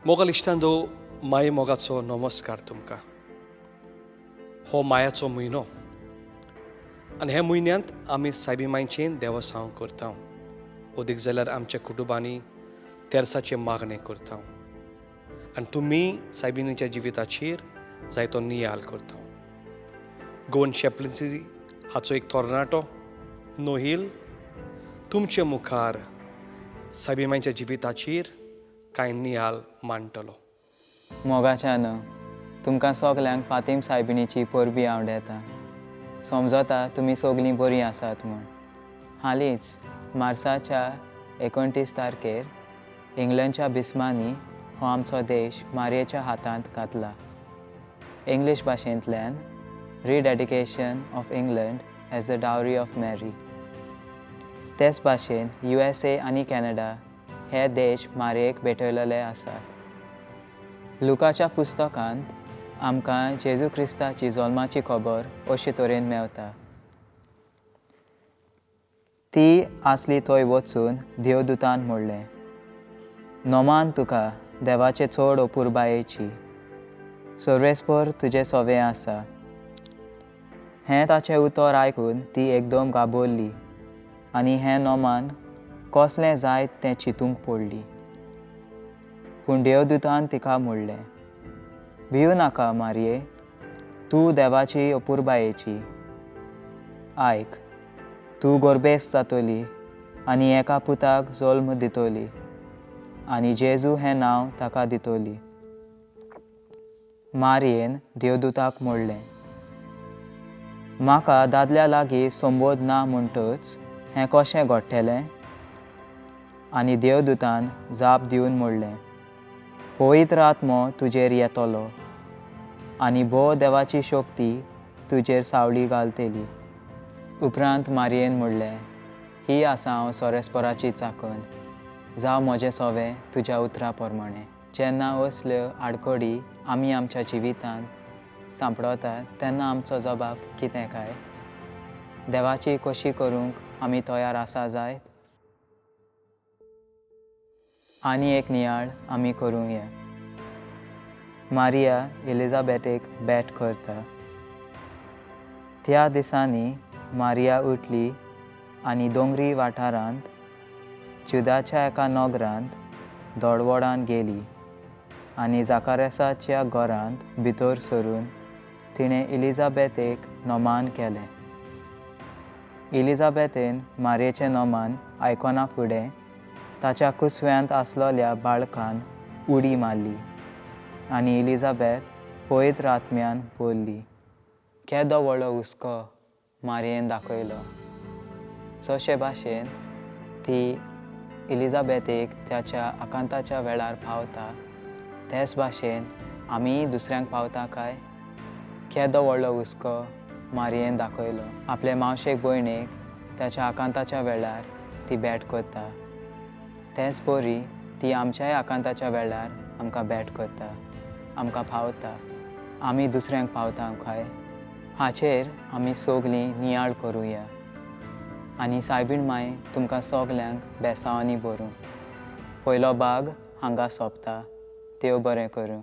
मोगल इश्टांदो, माये मोगाचो नमस्कार तुमकां. हो मायाचो म्हयनो आनी ह्या म्हयन्यांत आमी सायबी मांयचें देवसांव करता. अदीक जाल्यार आमच्या कुटुंबांनी तेर्साचें मागणें करता आनी तुमी सायबिणीच्या जिविताचेर जायतो नियाल करता. गोवन चॅपलन्सी हाचो एक तरणाटो नोहील तुमचे मुखार सायबी मांयच्या जिविताचेर कांय नियाल मांडटलो. मोगाच्यान तुमकां सगल्यांक फातीम सायबिणीची परबी आवडता. समजता तुमी सगलीं बरीं आसात म्हूण. हालींच मार्साच्या 29 तारखेर इंग्लंडच्या बिस्मांनी हो आमचो देश मारयेच्या हातांत घातला. इंग्लीश भाशेंतल्यान Rededication of England as the dowry of Mary. तेच भाशेन USA आनी कॅनडा हे देश मारयेक भेटयलेले आसात. लुकाच्या पुस्तकांत आमकां जेजू क्रिस्ताची जल्माची खबर अशे तरेन मेवता. ती आसली थंय वचून देवदूतान म्हणलें, नोमान तुका देवाचे चड अपुरबायेची, सर्वेस्पर तुजें सोवें आसा. हें ताचें उतर आयकून ती एकदम घाबरली आनी हें नोमान कसलें जायत तें चिंतूंक पडली. पूण देवदूतान तिका म्हणलें, भिवू नाका मारये, तूं देवाची अपुरबायेची. आयक, तूं गोरबेस जातली आनी एका पुताक जल्म दितली आनी जेजू हें नांव ताका दितली. मारयेन देवदूताक म्हणलें, म्हाका दादल्या लागीं संबोध ना म्हणटच हें कशें घडटलें? आनी देवदूतान जाप दिवन म्हणलें, पवित्र आत्मो तुजेर येतलो आनी भोव देवाची शक्ती तुजेर सावळी घालतली. उपरांत मारयेन म्हणलें, ही आसा हांव सोरेस्पराची चाकन, जावं म्हजें सोवें तुज्या उतरा प्रमाणें. जेन्ना असल्यो आडखळी आमी आमच्या जिवितांत सांपडतात तेन्ना आमचो जबाब कितें काय? देवाची कशी करूंक आमी तयार आसा जायत? आनी एक नियाळ आमी करूंक या. मारिया एलिझाबेथेक भेट करता. त्या दिसांनी मारिया उठली आनी दोंगरी वाठारांत जुदाच्या एका नगरांत दोडवडान गेली आनी जाकारेसाच्या घरांत भितर सरून तिणें एलिझाबेथेक नोमान केलें. एलिझाबेथेन मारयेचें नोमान आयकना फुडें ताच्या कुसव्यांत आसलेल्या बाळकान उडी मारली आनी एलिझाबेथ पवित्र आत्म्यान भरली. केदो व्हडलो हुस्को मारयेन दाखयलो. जशे भाशेन ती एलिझाबेथेक ताच्या आकांताच्या वेळार पावता तेच भाशेन आमीय दुसऱ्यांक पावता काय? केदो व्हडलो हुस्को मारयेन दाखयलो. आपले मावशेक भयणीक ताच्या आकांताच्या वेळार ती भेट करता, तेच बरी ती आमच्याय आकांताच्या वेळार आमकां भेट करता, आमकां पावता. आमी दुसऱ्यांक पावता काय? हाचेर आमी सगलीं नियाळ करुया आनी सायबीण माय तुमकां सगल्यांक बेसांवांनी भरूं. पयलो भाग हांगा सोंपता. देव बरें करूं.